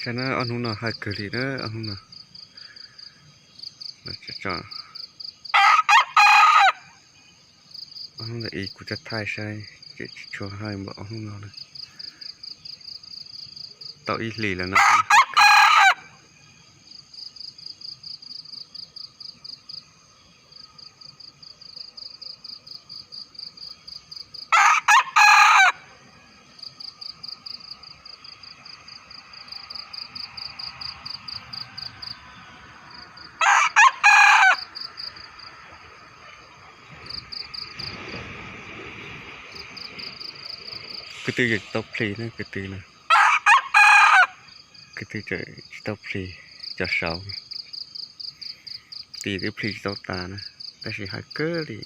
Cas na ob hnub no hawj kawg li na ob hnub no. Ob hnub no kuv tsa thaij saib ces tsis tshua hawj npaum ob hnub no na. Tau ib hlis lawm no. Kwv tw tsis tau plhis na, kwv tw na, kwv tw tsis tau plhis, cov saud, tim twb plhis tsis tau tas na, tab sis hawj kawg li.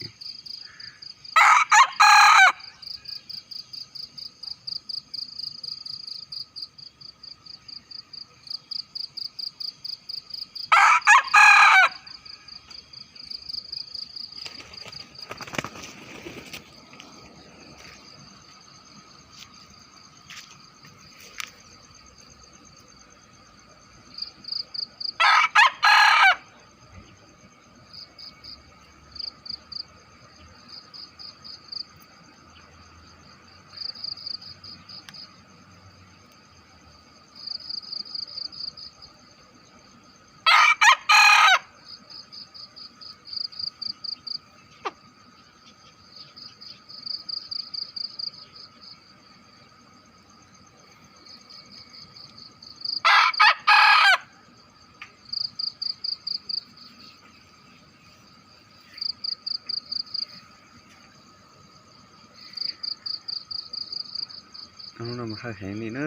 Ob hnub no mas hawj heev li na.